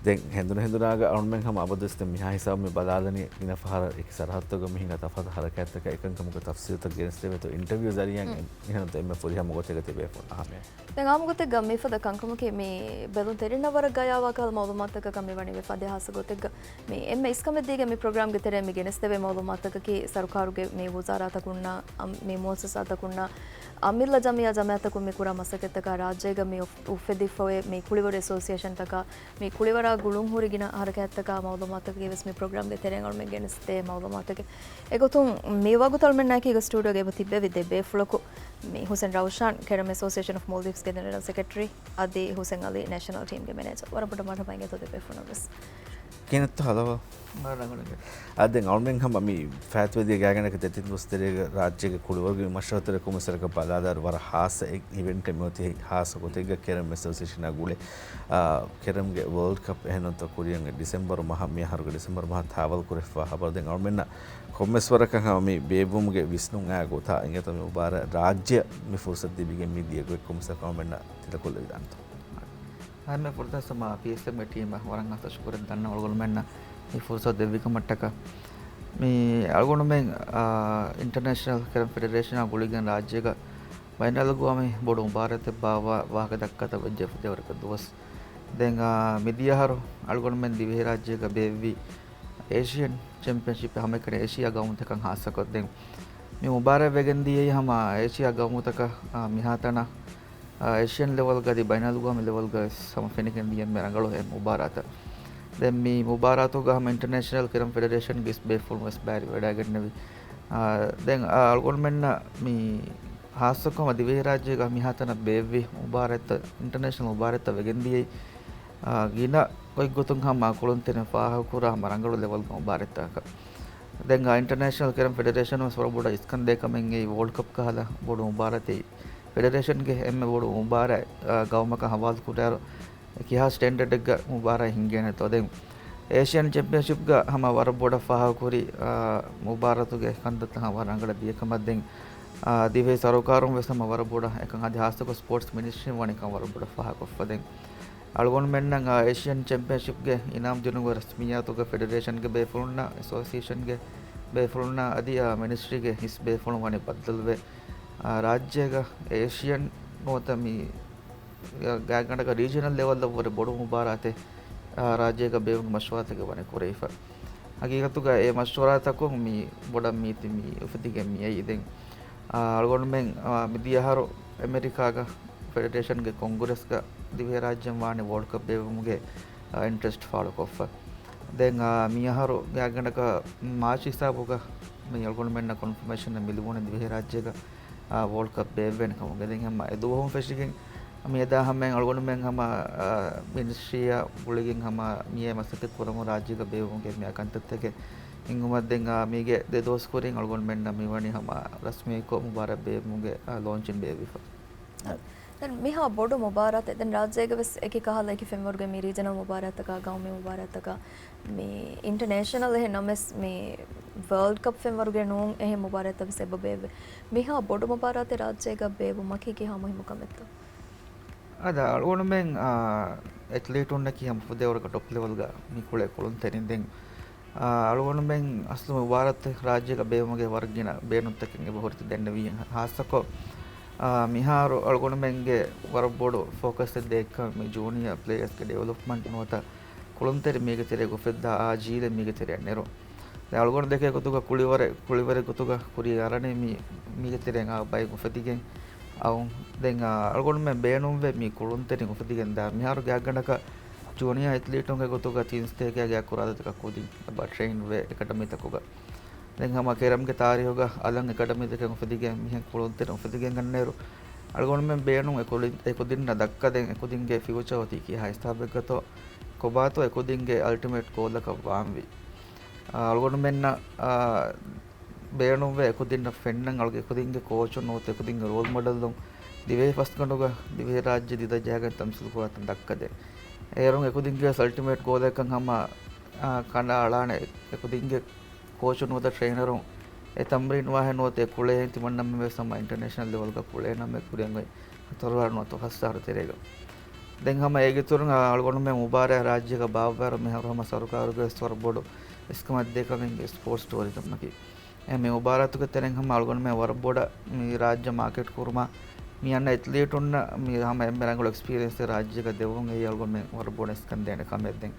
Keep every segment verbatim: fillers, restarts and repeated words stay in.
ދެން ހެނދުނު ހެނދުނާގަ އަޅުމެން ހަމަ އަބަދުވެސް ދެން މިހާ ހިސާބު މި ބަލާލަނީ ގިނަ ފަހަރަށް އެކި ސަރަހައްދުގަ މި ހިނގާ ތަފާތު ހަރަކާތްތަކާ އެކަންކަމުގެ ތަފްސީލްތައް ގެނެސްދެވޭތޯ އިންޓަވިއު ޒަރީއާ އެ މިހެންތޯ އެންމެ ފުރިހަމަ ގޮތެއްގަ ތިބޭފުޅުން އަހަން. ދެން އާއްމު ގޮތެއްގަ މިފަދަ ކަންކަމަކީ މި ބެލުންތެރިންނަށް ވަރަށް ގަޔާވާ ކަހަލަ މައުލޫމާތުތަކަކަށް މި ވަނީ ވެފަ. އަދި ހާއްސަ ގޮތެއްގަ މި އެންމެ އިސްކަމެއް ދީގެން މި ޕްރޮގްރާމްގެ ތެރެއަށް މި ގެނެސްދެވޭ މައުލޫމާތުތަކަކީ ސަރުކާރުގެ މި ވުޒާރާތަކުންނާ، އަމް، މި މުއައްސަސާތަކުންނާ، އަމިއްލަ ޖަމިއްޔާ ޖަމާއަތްތަކުން މި ކުރާ މަސައްކަތްތަކާ ރާއްޖޭގަ މި އުފް-، އުފެދިފައި މި ކުޅިވަރު އެސޯސިއޭޝަންތަކާ، މި ކުޅިވަރާ ގުޅުން ހުރި ގިނަ ހަރަކާތްތަކާ މައުލޫމާތުތަކެއް ވެސް މި ޕްރޮގްރާމްގެ ތެރެއިން އަޅުމެން ގެނެސްދޭ މައުލޫމާތުތަކެއް. އެގޮތުން މި ވަގުތު އަޅުމެންނާއެކީގަ ސްޓޫޑިއޯގަ އެބަ ތިއްބެވި ދެ ބޭފުޅަކު މި ހުސެން ރައުޝާން، ކެރަމް އެސޯސިއޭޝަން އޮފް މޯލްޑިވްސްގެ ޖެނެރަލް ސެކްރެޓަރީ، އަދި ހުސެން އަލީ، ނޭޝަނަލް ޓީމްގެ މެނޭޖަރ. ވަރަށް ބޮޑަށް މަރުޙަބާ އިނގޭތޯ ދެ ބޭފުޅުންނަށް ވެސް. ކިހިނެއްތޯ ހަލަވާ؟ އާ، ދެން އަޅުމެން ހަމަ މި ފާއިތުވެދިޔަ ގާތްގަނޑަކަށް ދެތިން ދުވަސް ތެރޭގަ ރާއްޖޭގެ ކުޅިވަރުގެ މަޝްރަހަތެރެ ކޮންމެސް ވަރަކަށް ބަލާލާއިރު ވަރަށް ހާއްސަ އެއް އިވެންޓެއް މިއޮތީ. ހާއްސަ ގޮތެއްގަ ކެރަމް އެސޯސިއޭޝަނާ ގުޅޭ، އާ، ކެރަމްގެ ވޯލްޑް ކަޕް އެހެންނަމަ ކުރިއަށް އޮތް ޑިސެމްބަރު މަހަށް، މިއަހަރުގެ ޑިސެމްބަރު މަހަށް ތާވަލް ކުރެފަ ހަބަރު. ދެން އަޅުމެންނަށް ކޮންމެސް ވަރަކަށް ހަމަ މި ބޭއްވުމުގެ ވިސްނުން އާ ގޮތާ އިނގޭތޯ މި މުބާރާތް ރާއްޖެއަށް މި ފުރުސަތު ދެވިގެން މި ދިޔަ ގޮތް ކޮންމެސް ވަރަކަށް އަޅުމެންނަށް ތިލަކޮށްލެވިދާނެތޯ. އެންމެ ފުރަތަމަ ޕީއެސްއެމްގެ ޓީމަށް ވަރަށް ހާއްސަ ޝުކުރެއް ދަންނަ އަޅުގަނޑުމެންނަށް މި ފުރުސަތު ދެއްވިކަމަށްޓަކާ. މި އަޅުގަނޑުމެން، އާ، އިންޓަރނޭޝަނަލް ކެރަމް ފެޑެރޭޝަނާ ގުޅިގެން ރާއްޖޭގަ ބައިނަލްއަގުވާމީ ބޮޑު މުބާރާތެއް ބާއްވާ ވާހަކަ ދައްކާތަން ވެއްޖެ ފުދޭވަރަކަށް ދުވަސް. ދެން، އާ، މިދިޔަ އަހަރު އަޅުގަނޑުމެން ދިވެހިރާއްޖޭގަ ބޭއްވި އޭޝިއަން ޗެމްޕިއަންޝިޕް ހަމައެކަނި އޭޝިއާ ގައުމުތަކަށް ހާއްސަކޮށް ދެން މި މުބާރާތް ވެގެން ދިޔައީ ހަމަ އޭޝިއާ ގައުމުތަކަށް، އާ، މިހާތަނަށް އާ، އޭޝިއަން ލެވަލްގަ އަދި ބައިނަލްއަގުވާމީ ލެވަލްގަ ވެސް ހަމަ ފެނިގެން ދިޔަ އެންމެ ރަނގަޅު އެއް މުބާރާތައް. ދެން މި މުބާރާތުގަ ހަމަ އިންޓަރނޭޝަނަލް ކެރަމް ފެޑެރޭޝަންގެ އިސް ބޭފުޅުން ވެސް ބައިވެރިވެ ވަޑައިގެންނެވި. އާ، ދެން، އާ، އަޅުގަނޑުމެންނަށް މި ހާއްސަކޮށް ހަމަ ދިވެހިރާއްޖޭގަ މިހާތަނަށް ބޭއްވި މުބާރާތްތައް، އިންޓަރނޭޝަނަލް މުބާރާތްތައް ވެގެން ދިޔައީ، އާ، ގިނަ ގޮތްގޮތުން ހަމަ ކުޅުންތެރިން ފާހަގަކުރާ ހަމަ ރަނގަޅު ލެވަލްގެ މުބާރާތްތަކަކަށް. ދެން އާ އިންޓަރނޭޝަނަލް ކެރަމް ފެޑެރޭޝަން ވެސް ވަރަށް ބޮޑަށް އިސްކަންދޭ ކަމެއް އެއީ ވޯލްޑް ކަޕް ކަހަލަ ބޮޑު މުބާރާތެއް. ފެޑެރޭޝަންގެ އެންމެ ބޮޑު މުބާރާތް، އާ، ގައުމަކަށް ހަވާލު ކުރާއިރު ކިހާ ސްޓޭންޑަޑެއްގަ މުބާރާތް ހިންގޭނެތޯ. ދެން އޭޝިއަން ޗެމްޕިއަންޝިޕްގަ ހަމަ ވަރަށް ބޮޑަށް ފާހަގަކުރި، އާ، މުބާރާތުގެ ކަންތައްތައް ހަމަ ވަރަށް ރަނގަޅަށް ދިޔަ ކަމަށް ދެން، އާ، ދިވެހި ސަރުކާރުން ވެސް ހަމަ ވަރަށް ބޮޑަށް އެކަން އަދި ހާއްސަކޮށް ސްޕޯޓްސް މިނިސްޓްރީން ވަނީ ކަން ވަރަށް ބޮޑަށް ފާހަގަކޮށްފަ ދެން. އަޅުގަނޑުމެންނަށް އާ އޭޝިއަން ޗެމްޕިއަންޝިޕްގެ އިނާމް ދިނުމުގެ ރަސްމިއްޔާތުގަ ފެޑެރޭޝަންގެ ބޭފުޅުންނާ، އެސޯސިއޭޝަންގެ ބޭފުޅުންނާ އަދި އާ މިނިސްޓްރީގެ ހިސް ބޭފުޅުން ވަނީ ބައްދަލުވެ، އާ ރާއްޖޭގަ އޭޝިއަން ނުވަތަ މި ގާތްގަނޑަކަށް ރީޖަނަލް ލެވަލްއަށްވުރެ ބޮޑު މުބާރާތެއް، އާ، ރާއްޖޭގަ ބޭއްވުމުގެ މަޝްވަރާތަކެއް ވަނީ ކުރެވިފަ. ހަގީގަތުގަ އެ މަޝްވަރާތަކުން މި ބޮޑަށް މީތި މި އުފެދިގެން މިއައީ. ދެން، އާ، އަޅުގަނޑުމެން، އާ، މިދިޔަ އަހަރު އެމެރިކާގަ ފެޑެރޭޝަންގެ ކޮންގްރެސްގަ ދިވެހިރާއްޖެން ވާނެ ވޯލްޑް ކަޕް ބޭއްވުމުގެ، އާ، އިންޓްރެސްޓް ފާޅުކޮށްފަ. ދެން، އާ، މިއަހަރު ގާތްގަނޑަކަށް މާޗް ހިސާބުގަ މި އަޅުގަނޑުމެންނަށް ކޮންފަމޭޝަން މި ލިބުނީ ދިވެހިރާއްޖޭގަ، އާ، ވޯލްޑް ކަޕް ބޭއްވޭނެ ކަމުގެ. ދެން ހަމަ އެ ދުވަހުން ފެށިގެން މިއަދާ ހަމައިން އަޅުގަނޑުމެން ހަމަ، އާ، މިނިސްޓްރީއާ ގުޅިގެން ހަމަ މިއޭ މަސައްކަތް ކުރަމުން ރާއްޖޭގަ ބޭއްވުމުގެ މިއާ ކަންތައްތަކެއް ހިންގުމަށް ދެން، އާ، މީގެ ދެ ދުވަސް ކުރިން އަޅުގަނޑުމެންނަށް މިވަނީ ހަމަ ރަސްމީކޮށް މުބާރާތް ބޭއްވުމުގެ، އާ، ލޯންޗިން ބޭއްވިފަ. ދެން މިހާ ބޮޑު މުބާރާތެއް، ދެން ރާއްޖޭގެ ވެސް އެކި ކަހަލަ އެކި ފެންވަރުގެ މި ރީޖަނަލް މުބާރާތްތަކާ، ގައުމީ މުބާރާތްތަކާ، މި އިންޓަރނޭޝަނަލް އެހެން ނަމަވެސް، މި ވޯލްޑް ކަޕް ފެންވަރުގެ ނޫން އެހެން މުބާރާތްތައް ވެސް އެބަ ބޭއްވޭ. މިހާ ބޮޑު މުބާރާތެއް ރާއްޖޭގަ ބޭއްވުމަކީ ކިހާ މުހިއްމު ކަމެއްތޯ؟ އަދި އަޅުގަނޑުމެން، އާ، އެތްލީޓުންނަކީ ހަމަ ފުދޭވަރަކަށް ޓޮޕް ލެވަލްގަ މި ކުޅޭ ކުޅުންތެރިން. ދެން، އާ، އަޅުގަނޑުމެން އަސްލު މުބާރާތެއް ރާއްޖޭގަ ބޭއްވުމުގެ ވަރަށް ގިނަ ބޭނުންތަކެއް އެބަ ހުރިތަ ދެންނެވީ. ހާއްސަކޮށް، އާ، މިހާރު އަޅުގަނޑުމެންގެ ވަރަށް ބޮޑު ފޯކަސްއެއް ދޭއްކަން މި ޖޫނިއާ ޕްލޭޔަރސްގެ ޑިވެލޮޕްމަންޓް ނުވަތަ ކުޅުންތެރި މީގެ ތެރޭގަ އުފެއްދާ އާ ޖީލެއް މީގެ ތެރެއަށް ނެރުން. ދެން އަޅުގަނޑު ދެކޭ ގޮތުގަ ކުޅިވަރެއް، ކުޅިވަރެއް ގޮތުގަ ކުރިއަށް އަރަނީ މި، މީގެ ތެރެއިން އާ ބައެއް އުފެދިގެން އައުން. ދެން އާ އަޅުގަނޑުމެން ބޭނުންވޭ މި ކުޅުންތެރިން އުފެދިގެން ދާ. މިހާރު ގާތްގަނޑަކަށް ޖޫނިއާ އެތްލީޓުންގެ ގޮތުގަ ތިން ސްޓޭޓްގެ ކުރާ އަދަދަކަށް ކުދިން އެބަ ޓްރެއިން ވޭ އެކަޑަމީތަކުގަ. ދެން ހަމަ ކެރަމްގެ ތާރީހުގަ އަލަށް އެކަޑަމީތަކެއް އުފެދިގެން މިހެން ކުޅުންތެރިން އުފެދިގެން އަންނައިރު، އަޅުގަނޑުމެން ބޭނުން އެ ކުދިން، އެ ކުދިންނަށް ދައްކަދޭން އެ ކުދިންގެ ފިއުޗާ އޮތީ ކިހާ ހިސާބެއްގަތޯ، ކޮބާތޯ އެ ކުދިންގެ އަލްޓިމޭޓް ގޯލަކަށް ވާންވީ. އާ، އަޅުގަނޑުމެންނަށް، އާ، ބޭނުންވޭ އެ ކުދިންނަށް ފެންނަން އަޅުގަނޑު އެ ކުދިންގެ ކޯޗުން ނުވަތަ އެ ކުދިންގެ ރޯލް މޮޑެލުން ދިވެހި ފަސްގަނޑުގަ ދިވެހިރާއްޖެ ދިދަ ޖަހަގެން ތަމްސީލް ކުރާތަން ދައްކަދޭން. އޭރުން އެ ކުދިންގެ އަލްޓިމޭޓް ގޯލަކަށް ހަމަ، އާ، ކަނޑައަޅާނެ އެ ކުދިންގެ ކޯޗުން ނުވަތަ ޓްރެއިނަރުން އެ ތަމްރީން ވާހެން ނުވަތަ އެ ކުޅޭހެން ތިމަންނަމެން ވެސް ހަމަ އިންޓަރނޭޝަނަލް ލެވަލްގަ ކުޅޭ ނަމެއް ކުރިއަށް އޮތް ހަތަރު އަހަރު ނުވަތަ ފަސް އަހަރު ތެރޭގަ. ދެން ހަމަ އޭގެ އިތުރުން އަޅުގަނޑުމެން މުބާރާތް ރާއްޖޭގަ ބާއްވާއިރު މިހާރު ހަމަ ސަރުކާރުގެ ވެސް ވަރަށް ބޮޑު އިސްކަމެއް ދޭ ކަމެއް ސްޕޯޓްސް ޓޫރިޒަމްއަކީ. އެ މި މުބާރާތުގެ ތެރެއިން ހަމަ އަޅުގަނޑުމެން ވަރަށް ބޮޑަށް މި ރާއްޖެ މާކެޓް ކުރުމަށް މި އަންނަ އެތްލީޓުންނަށް މި ހަމަ އެންމެ ރަނގަޅު އެކްސްޕީރިއެންސް ރާއްޖޭގަ ދެއްވުން އެއީ އަޅުގަނޑުމެން ވަރަށް ބޮޑަށް އިސްކަން ދޭނެ ކަމެއް. ދެން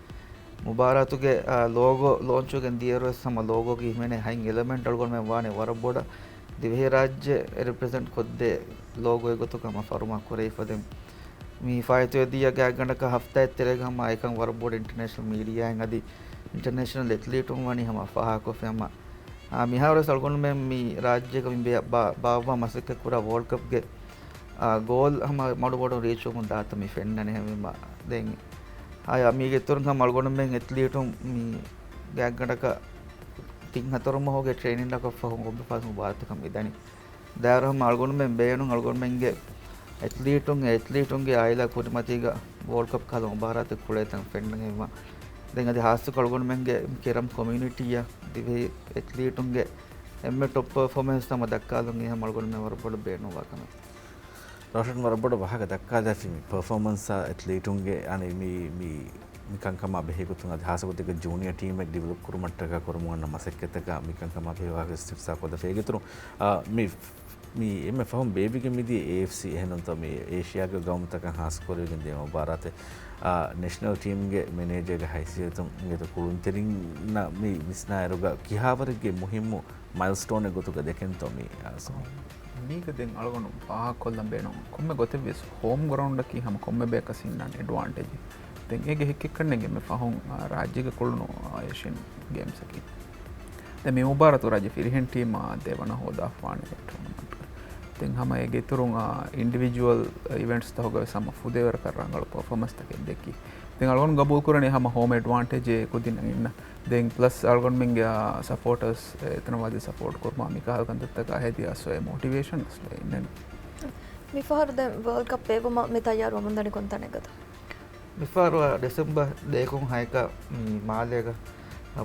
މުބާރާތުގެ، އާ، ލޯގޯ ލޯންޗުވެގެން ދިޔައިރު ވެސް ހަމަ ލޯގޯގެ ހިމެނޭ ހަތް އެލަމެންޓް އަޅުގަނޑުމެން ވާނެ ވަރަށް ބޮޑަށް ދިވެހިރާއްޖެ ރެޕްރެޒެންޓް ކޮށްދޭ ލޯގޯއެއް ގޮތުގަ ހަމަ ފަރުމާ ކުރެވިފަ. ދެން މި ފާއިތުވެދިޔަ ގާތްގަނޑަކަށް ހަފްތާއެއް ތެރޭގަ ހަމަ އެކަން ވަރަށް ބޮޑު އިންޓަރނޭޝަނަލް މީޑިއާއިން އަދި އިންޓަރނޭޝަނަލް އެތްލީޓުން ވަނީ ހަމަ ފާހަގަކޮށްފި ހަމަ، އާ، މިހާރުވެސް އަޅުގަނޑުމެން މި ރާއްޖޭގަ މި ބޭ-، ބާ-، ބާއްވާ މަސައްކަތް ކުރާ ވޯލްޑް ކަޕްގެ، އާ، ގޯލް ހަމަ މަޑުމަޑުން ރީޗްވަމުން ދާތަން މި ފެންނަނީ. ހަމަ ދެން އާޔާ މީގެ އިތުރުން ހަމަ އަޅުގަނޑުމެން އެތްލީޓުން މި ގާތްގަނޑަކަށް ތިން ހަތަރު މަހުގެ ޓްރެއިނިންއަކަށް ފަހު އޮންމެފާސް މުބާރާތަކަށް މިދަނީ. ދާއިރު ހަމަ އަޅުގަނޑުމެން ބޭނުން އަޅުގަނޑުމެންގެ އެތްލީޓުން، އެ އެތްލީޓުންގެ އާއިލާ ކުރިމަތީގަ ވޯލްޑް ކަޕް ކަހަލަ މުބާރާތެއް ކުޅޭތަން ފެންނަން ހެންވާ. ދެން އަދި ހާއްސަކޮށް އަޅުގަނޑުމެންގެ ކެރަމް ކޮމިއުނިޓީއަށް ދިވެހި އެތްލީޓުންގެ އެންމެ ޓޮޕް ޕަރފޯމެންސް ހަމަ ދައްކާލުން އެ ހަމަ އަޅުގަނޑުމެން ވަރަށް ބޮޑަށް ބޭނުންވާ ކަމެއް. ރޯޝަން ވަރަށް ބޮޑަށް ވާހަކަ ދައްކާލައިފި މި ޕަރފޯމަންސްއާ އެތްލީޓުންގެ އަނެއް މި، މި، މި ކަންކަމާ ބެހޭ ގޮތުން އަދި ހާއްސަ ގޮތެއްގަ ޖޫނިއަ ޓީމެއް ޑިވެލޮޕް ކުރުމަށްޓަކާ ކުރަމުން އަންނަ މަސައްކަތަކާ މި ކަންކަމާ ބެހޭ ވާހަކަ އިސްތިފްސާ ކޮށްދެފޭ. އޭގެ އިތުރުން، އާ، މި، މި އެންމެ ފަހުން ބޭއްވިގެން މިދިޔަ އޭއެފްސީ އެހެންނުންތޯ މި އޭޝިޔާގެ ގައުމުތަކަށް ހާއްސަ ކުރެވިގެން ދިޔަ މުބާރާތެއް، އާ، ނޭޝަނަލް ޓީމްގެ މެނޭޖަރގެ ހައިސިއްޔަތުން އިނގޭތޯ ކުޅުންތެރިންނަށް މި ވިސްނާއިރުގަ ކިހާވަރެއްގެ މުހިއްމު މައިލްސްޓޯނެއް ގޮތުގަ ދެކެންތޯ މި އާސަމީ؟ މީގަ ދެން އަޅުގަނޑު ފާހަގަކޮށްލަން ބޭނުން ކޮންމެ ގޮތެއްވިޔަސް ހޯމް ގްރައުންޑަކީ ހަމަ ކޮންމެ ބަޔަކަށް އިންނާނެ އެޑްވާންޓޭޖެއް. ދެން އޭގެ ހެއްކެއްކަންނޭނގެ އެންމެ ފަހުން، އާ، ރާއްޖޭގެ ކުޅުނު، އާ، އޭޝިއަން ގޭމްސްއަކީ. ދެން މި މުބާރާތު ރާއްޖެ ފިރިހެން ޓީމާ ދެވަނަ ހޯދާފާނެ ޓޫނަމަންޓް. ދެން ހަމަ އޭގެ އިތުރުން، އާ، އިންޑިވިޖުއަލް އިވެންޓްސްތަކުގަ ވެސް ހަމަ ފުދޭވަރަކަށް ރަނގަޅު ޕަރފޯމަންސްތަކެއް ދެއްކި. ދެން އަޅުގަނޑު ގަބޫލުކުރަނީ ހަމަ ހޯމް އެޑްވާންޓޭޖެއް ކުދިންނަށް އިންނަ. ދެން ޕްލަސް އަޅުގަނޑުމެންގެ، އާ، ސަޕޯޓަރސް އެތަނަށް ވަދެ ސަޕޯޓް ކުރުމާ މިކަހަލަ ކަންތައްތަކާ ހެދި އަސްވައި މޯޓިވޭޝަން އަސްވައި އިންނަނީ. މިފަހަރު ދެން ވޯލްޑް ކަޕް ބޭއްވުމަށް މި ތައްޔާރުވަމުންދަނީ ކޮންތަނެއްގަތޯ؟ މިފަހަރު ޑިސެމްބަރ ދޭކުން ހައެއްގަ މި މާލޭގަ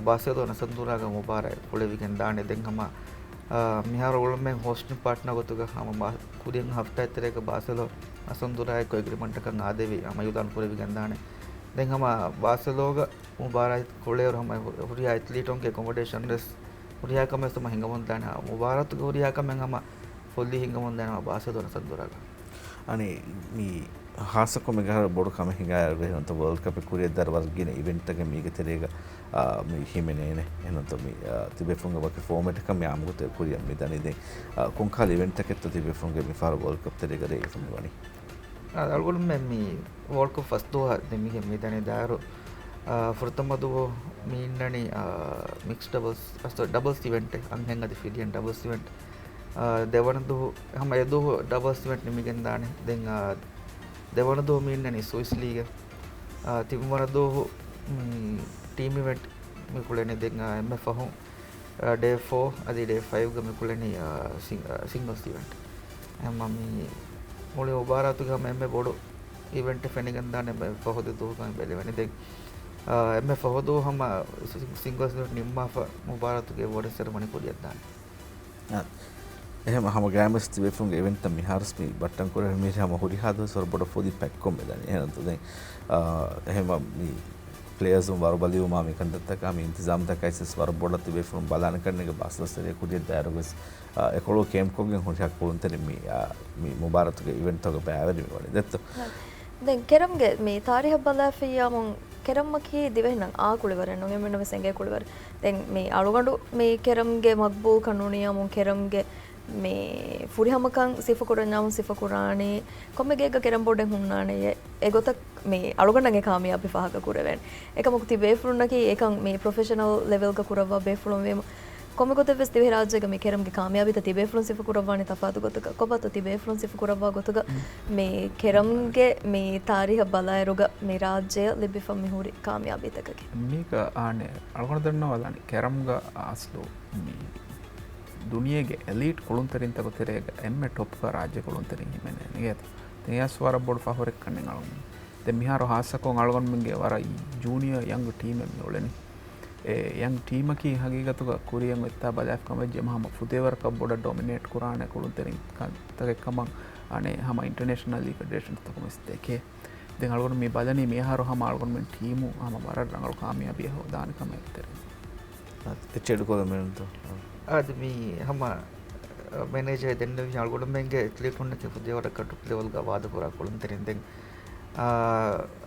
ބާސެލޯ ނަސަންދޫރާގަ މުބާރާތް ކުޅެވިގެން ދާނެ. ދެން ހަމަ، އާ، މިހާރު އަޅުގަނޑުމެން ހޯސްޓިން ޕާޓްނަރ ގޮތުގަ ހަމަ މާ-، ކުރިން ހަފްތާއެއް ތެރޭގަ ބާސެލޯ ނަސަންދޫރާއެކު އެގްރިމަންޓަކަށް އާދެވި ހަމަ އިއުލާން ކުރެވިގެން ދާނެ. ދެން ހަމަ ބާސެލޯގަ މުބާރާތް ކުޅޭއިރު ހަމަ ހުރިހާ އެތްލީޓުންގެ އެކޮމޮޑޭޝަން ވެސް ހުރިހާ ކަމެއް ވެސް ހަމަ ހިނގަމުން ދާނެ. މުބާރާތުގެ ހުރިހާ ކަމެއް ހަމަ ފުއްލީ ހިނގަމުން ދާނެ ހަމަ ބާސެލޯ ނަސަންދޫރާގަ. އަނެއް މި ހާއްސަކޮށް މި ގަހަރު ބޮޑު ކަމެއް ހިނގާ އިރު އެހެންތަ ވޯލްޑް ކަޕެއް ކުރިއަށްދާއިރު ވަރަށް ގިނަ އިވެންޓްތަކެއް މީގެ ތެރޭގަ، އާ، މި ހިމެނޭނެ. އެހެންތަ މި، އާ، ތިބޭފުޅުންގެ ވަކި ފޯމެޓަކަށް މި އާއްމުގޮތެއް ކުރިއަށް މި ދަނީ. ދެން، އާ، ކޮންކަހަލަ އިވެންޓްތަކެއްތޯ ތިބޭފުޅުންގެ މިފަހަރު ވޯލްޑް ކަޕް ތެރޭގަ ރޭވިފަ މި ވަނީ؟ އާ، އަޅުގަނޑުމެން މި ވޯލްޑް ކަޕް ފަސް ދުވަހަށް ދެމިގެން މި ދަނީ ދާއިރު، އާ، ފުރަތަމަ ދުވަހު މި އިންނަނީ، އާ، މިކްސް ޑަބަލްސް، އަ، ސޯރީ، ޑަބަލްސް އިވެންޓެއް، އަންހެން އަދި ފިލިއަން ޑަބަލްސް އިވެންޓް. އާ، ދެވަނަ ދުވަހު، ހަމަ އެ ދުވަހު ޑަބަލްސް އިވެންޓް ނިމިގެން ދާނެ. ދެން، އާ، ދެވަނަ ދުވަހު މި އިންނަނީ ސުވިސް ލީގެއް. އާ، ތިންވަނަ ދުވަހު، މް، ޓީމް އިވެންޓް މި ކުޅެނީ. ދެން، އާ، އެންމެ ފަހުން، އާ، ޑޭ ފޯ އަދި ޑޭ ފައިވްގަ މި ކުޅެނީ، އާ، ސިން-، އާ، ސިންގްލްސް އިވެންޓް. އެހެންމަ މި މުޅި މުބާރާތުގެ ހަމަ އެންމެ ބޮޑު އިވެންޓެއް ފެނިގެން ދާނެ އެންމެ ފަހު ދުވަހު ކަމަށް ބެލެވެނީ. ދެން، އާ، އެންމެ ފަހު ދުވަހު ހަމަ ސި-، ސިންގްލްސް އިވެންޓް ނިންމާފަ މުބާރާތުގެ އެވޯޑް ސެރެމަނީ ކުރިއަށް ދާނެ. އާ، އެހެން ހަމަ ގައިމުވެސް ތިބޭފުޅުންގެ އިވެންޓްތައް މިހާރުވެސް މި ބައްޓަން ކުރެވޭ މީރި ހަމަ ހުރިހާ ދުވަސް ވަރަށް ބޮޑަށް ފުދި ޕެކްކޮށް މި ދަނީ. އެހެން ދެން، އާ، އެހެން މި ޕްލޭޔާސް ވަރުބަލިވުމާ މި ކަންތައްތަކާ މި އިންތިޒާމްތަކާ ވެސް ވަރަށް ބޮޑަށް ތިބޭފުޅުން ބަލާނެ ކަންނޭނގެ ބާސްލަސް ތެރޭ ކުރިއަށް ދާއިރު ވެސް، އާ، އެކޮޅު ކޭމްޕްކޮށްގެން ހުރިހާ ކުޅުންތެރިން މި، އާ، މި މުބާރާތުގެ އިވެންޓްތަކުގަ ބައިވެރިވެވަނީ ދެއްތޯ؟ ދެން ކެރަމްގެ މި ތާރީހަށް ބަލާފިއްޔާމުން ކެރަމްއަކީ ދިވެހިންނަށް އާ ކުޅިވަރެއް ނޫން، އެންމެންނަށް ވެސް އެނގޭ ކުޅިވަރެއް. ދެން މި އަޅުގަނޑު މި ކެރަމްގެ މަގްބޫލްކަން ނޫނިއްޔާމުން ކެރަމްގެ މި ފުރިހަމަކަން ސިފަކުރަންޏާމުން ސިފަކުރާނީ ކޮންމެ ގެއެއްގަ ކެރަމް ބޯޑެއް ހުންނާނެޔޭ. އެގޮތަށް މި އަޅުގަނޑަށް އެ ކާމިޔާބީ ފާހަގަ ކުރެވޭނެ. އެކަމަކު ތިބޭފުޅުންނަކީ އެކަން މި ޕްރޮފެޝަނަލް ލެވެލްގަ ކުރައްވާ ބޭފުޅުން ވީމަ، ކޮންމެ ގޮތެއްވެސް ދިވެހިރާއްޖޭގަ މި ކެރަމްގެ ކާމިޔާބީތައް ތިބޭފުޅުން ސިފަކުރައްވާނީ ތަފާތު ގޮތަކަށް. ކޮބާތޯ ތިބޭފުޅުން ސިފަކުރައްވާ ގޮތުގަ މި ކެރަމްގެ މި ތާރީހަށް ބަލާއިރުގަ މި ރާއްޖެއަށް ލިބިފަ މިހުރި ކާމިޔާބީތަކަކީ؟ މީގަ އާނެ އަޅުގަނޑު ދަންނަވާލާނީ ކެރަމްގަ އަސްލު މި ދުނިޔޭގެ އެލީޓް ކުޅުންތެރިންތަކު ތެރޭގަ އެންމެ ޓޮޕްގަ ރާއްޖެ ކުޅުންތެރިން ހިމެނޭ ނޭނގޭތަ؟ ދެން އެއަސް ވަރަށް ބޮޑު ފަޚުރެއް ކަންނޭނގެ އަޅުގަނޑު. ދެން މިހާރު ހާއްސަކޮށް އަޅުގަނޑުމެންގެ ވަރަށް ޖޫނިއަ ޔަންގް ޓީމެއް މި އުޅެނީ. އެ ޔަންގް ޓީމަކީ ހަގީގަތުގަ ކުރިއަށް އޮތްތާ ބަލާފި ކަމަށް ވެއްޖެ އެމަ ހަމަ ފުދޭވަރަކަށް ބޮޑަށް ޑޮމިނޭޓް ކުރާނެ ކުޅުންތެރިން ތަކެއް ކަމަށް އަނެއް ހަމަ އިންޓަރނޭޝަނަލް ލީގް ފެޑެރޭޝަންތަކުން ވެސް ދެކޭ. ދެން އަޅުގަނޑު މި ބަލަނީ މިއަހަރު ހަމަ އަޅުގަނޑުމެން ޓީމު ހަމަ ވަރަށް ރަނގަޅު ކާމިޔާބީއެއް ހޯދާނެ ކަމަށް އެއްތެރެއިން. އެއްޗެއް އެޑް ކޮށްލަމެންތޯ؟ އާދެ، މި ހަމަ މެނޭޖަރ ދެންނެވި އަޅުގަނޑުމެންގެ އެތްލީޓުންނަކީ ފުދޭވަރަކަށް ޓޮޕް ލެވަލްގަ ވާދަކުރާ ކުޅުންތެރިން. ދެން، އާ،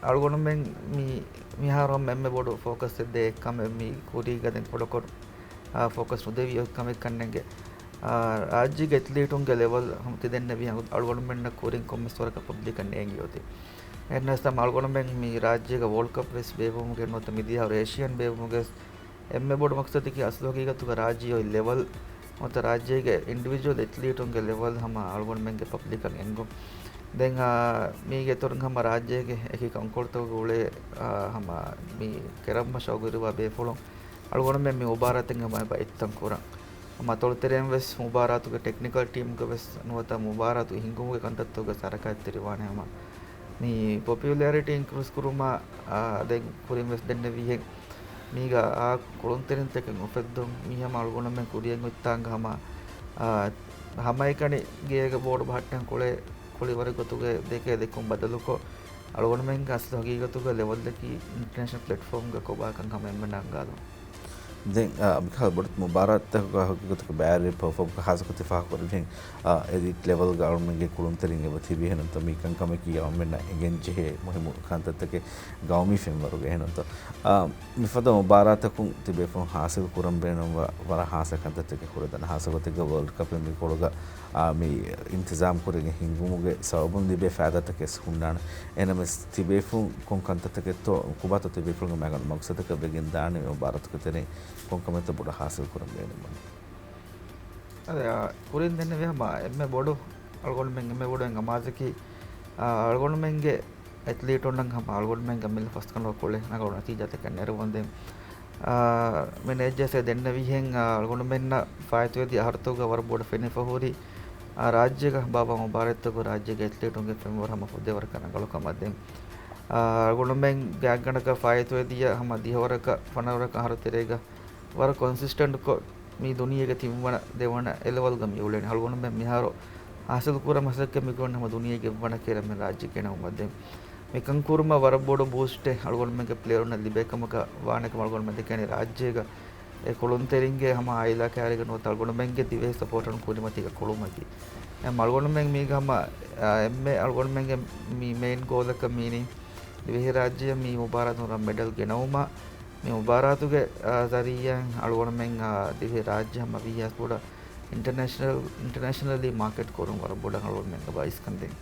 އަޅުގަނޑުމެން މި، މިހާރު ހަމަ އެންމެ ބޮޑު ފޯކަސްއެއް ދޭ ކަމެއް މި ކުރީގަ ދެން ކުޑަކޮށް، އާ، ފޯކަސް ނުދެވި އޮތް ކަމެއް ކަންނޭނގެ. އާ، ރާއްޖޭގެ އެތްލީޓުންގެ ލެވަލް ހަމަ ތި ދެންނެވި އަޅުގަނޑުމެންނަށް ކުރިން ކޮންމެސް ވަރަކަށް ޕަބްލިކަށް ނޭނގި އޮތީ. އެހެނަސް ހަމަ އަޅުގަނޑުމެން މި ރާއްޖޭގަ ވޯލްޑް ކަޕް ވެސް ބޭއްވުމުގެ ނުވަތަ މިދިޔަ އަހަރު އޭޝިއަން ބޭއްވުމުގެ ވެސް އެންމެ ބޮޑު މަޤްޞަދަކީ އަސްލު ހަގީގަތުގަ ރާއްޖެ އޮތް ލެވަލް ނުވަތަ ރާއްޖޭގެ އިންޑިވިޖުއަލް އެތްލީޓުންގެ ލެވަލް ހަމަ އަޅުގަނޑުމެންގެ ޕަބްލިކަށް އެންގުން. ދެން، އާ، މީގެ އިތުރުން ހަމަ ރާއްޖޭގެ އެކި ކަންކޮޅުތަކުގަ އުޅޭ، އާ، ހަމަ މި ކެރަމަށް ޝައުގުވެރިވާ ބޭފުޅުން އަޅުގަނޑުމެން މި މުބާރާތެއް ހަމަ ބައިތަން ކުރަން. ހަމަ އަތޮޅުތެރެއިން ވެސް މުބާރާތުގެ ޓެކްނިކަލް ޓީމްގަ ވެސް ނުވަތަ މުބާރާތު ހިންގުމުގެ ކަންތައްތަކުގަ ހަރަކާތްތެރިވާނެ ހަމަ. މި ޕޮޕިއުލެރިޓީ އިންކްރީސް ކުރުމަށް، އާ، ދެން ކުރިން ވެސް ދެންނެވިހެން މީގަ އާ ކުޅުންތެރިންތަކެއް އުފެއްދުން މީ ހަމަ އަޅުގަނޑުމެން ކުރިޔަށް އޮތްތާނގަ ހަމަ، އާ، ހަމައެކަނި ގޭގަ ބޯޑު ބަހައްޓަން ކުޅޭ ކުޅިވަރެއް ގޮތުގަ ދެކޭ ދެކުން ބަދަލުކޮށް، އަޅުގަނޑުމެންގެ އަސްލު ހަގީގަތުގަ ލެވަލްއަކީ އިންޓަރނޭޝަނަލް ޕްލެޓްފޯމްގަ ކޮބާކަން ހަމަ އެންމެންނަށް އަންގާލުން. ދެން، އާ، މިކަހަލަ ބޮޑެތި މުބާރާތްތަކުގަ ހަގީގަތުގަ ބޭރިއަރ ޕަރފޯމް ހާއްސަކޮށް ތި ފާހަގަކުރެއްވިހެން، އާ، އެލީޓް ލެވަލްގަ އަޅުމެންގެ ކުޅުންތެރިން އެބަ ތިބި އެހެންތޯ މި ކަންކަމަކީ އަޅުމެންނަށް އެނގެން ޖެހޭ މުހިއްމު ކަންތައްތަކެއް ގައުމީ ފެންވަރުގަ އެހެންތޯ. އާ، މިފަދަ މުބާރާތަކުން ތިބޭފުޅުން ހާސިލް ކުރަން ބޭނުންވާ ވަރަށް ހާއްސަ ކަންތައްތަކެއް ހުރެދާނެ. ހާއްސަ ގޮތެއްގަ ވޯލްޑް ކަޕެއް މި ކޮޅުގަ، އާ، މި އިންތިޒާމް ކުރެގެން ހިންގުމުގެ ސަބަބުން ލިބޭ ފައިދާތަކެއް ހުންނާނެ. އެހެނަސް ތިބޭފުޅުން ކޮން ކަންތައްތަކެއްތޯ ކޮބާތޯ ތިބޭފުޅުންގެ މަގަން މަގްސަދަކަށް ވެގެން ދާނީ މި މުބާރާތުގެ ތެރެއިން ކޮން ކަމެއްތޯ ބޮޑަށް ހާސިލް ކުރަން ބޭނުންވަނީ؟ އަދި، އާ، ކުރިން ދެންނެވި ހަމަ އެންމެ ބޮޑު އަޅުގަނޑުމެން އެންމެ ބޮޑު އެއް އަމާޒަކީ، އާ، އަޅުގަނޑުމެންގެ އެތްލީޓުންނަށް ހަމަ އަޅުގަނޑުމެންގެ މިލް ފަސްކަނޑު ކުޅެ ނަގަޅު ނަތީޖާތަކެއް ނެރުވަންދެން. އާ، މެނޭޖަރސް ދެންނެވިހެން، އާ، އަޅުގަނޑުމެންނަށް ފާއިތުވެދިޔަ އަހަރުތަކުގަ ވަރަށް ބޮޑަށް ފެނިފަހުރި، އާ، ރާއްޖޭގަ ބާއްވާ މުބާރާތްތަކުގަ ރާއްޖޭގެ އެތްލީޓުންގެ ފެންވަރު ހަމަ ފުދޭވަރަކަށް ރަނގަޅު ކަމަށް ދެން. އާ، އަޅުގަނޑުމެން ގާތްގަނޑަކަށް ފާއިތުވެދިޔަ ހަމަ ދިހަވަރަކަށް ފަނަރަވަރަކަށް އަހަރު ތެރޭގަ ވަރަށް ކޮންސިސްޓެންޓްކޮށް މި ދުނިޔޭގެ ތިންވަނަ، ދެވަނަ އެލެވަލްގަ މި އުޅެނީ. އަޅުގަނޑުމެން މިހާރު ހާސިލް ކުރާ މަސައްކަތް މި ކުރަނީ ހަމަ ދުނިޔޭގެ އެއްވަނަ ކެރަމެއް ރާއްޖެ ގެނައުމަށް ދެން. މިކަން ކުރުމަށް ވަރަށް ބޮޑު ބޫސްޓެއް އަޅުގަނޑުމެންގެ ޕްލޭޔަރުންނަށް ލިބޭ ކަމަކަށް ވާނެ ކަމަށް އަޅުގަނޑުމެން ދެކެނީ ރާއްޖޭގަ އެ ކުޅުންތެރިންގެ ހަމަ އާއިލާ ކައިރީގަ ނުވަތަ އަޅުގަނޑުމެންގެ ދިވެހި ސަޕޯޓަރުން ކުރިމަތީގަ ކުޅުމަކީ. އެ އަޅުގަނޑުމެން މީގަ ހަމަ، އާ، އެންމެ އަޅުގަނޑުމެންގެ މި މެއިން ގޯލަކަށް މީނީ ދިވެހިރާއްޖެއަށް މި މުބާރާތުން ރަން މެޑަލް ގެނައުމަށް. މި މުބާރާތުގެ، އާ، ޒަރީއާއިން އަޅުގަނޑުމެން، އާ، ދިވެހިރާއްޖެ ހަމަ ވީހާވެސް ބޮޑަށް އިންޓަރނޭޝަނަލް، އިންޓަރނޭޝަނަލީ މާކެޓް ކުރުން ވަރަށް ބޮޑަށް އަޅުގަނޑުމެންގެ ބައިސްކަން ދެން.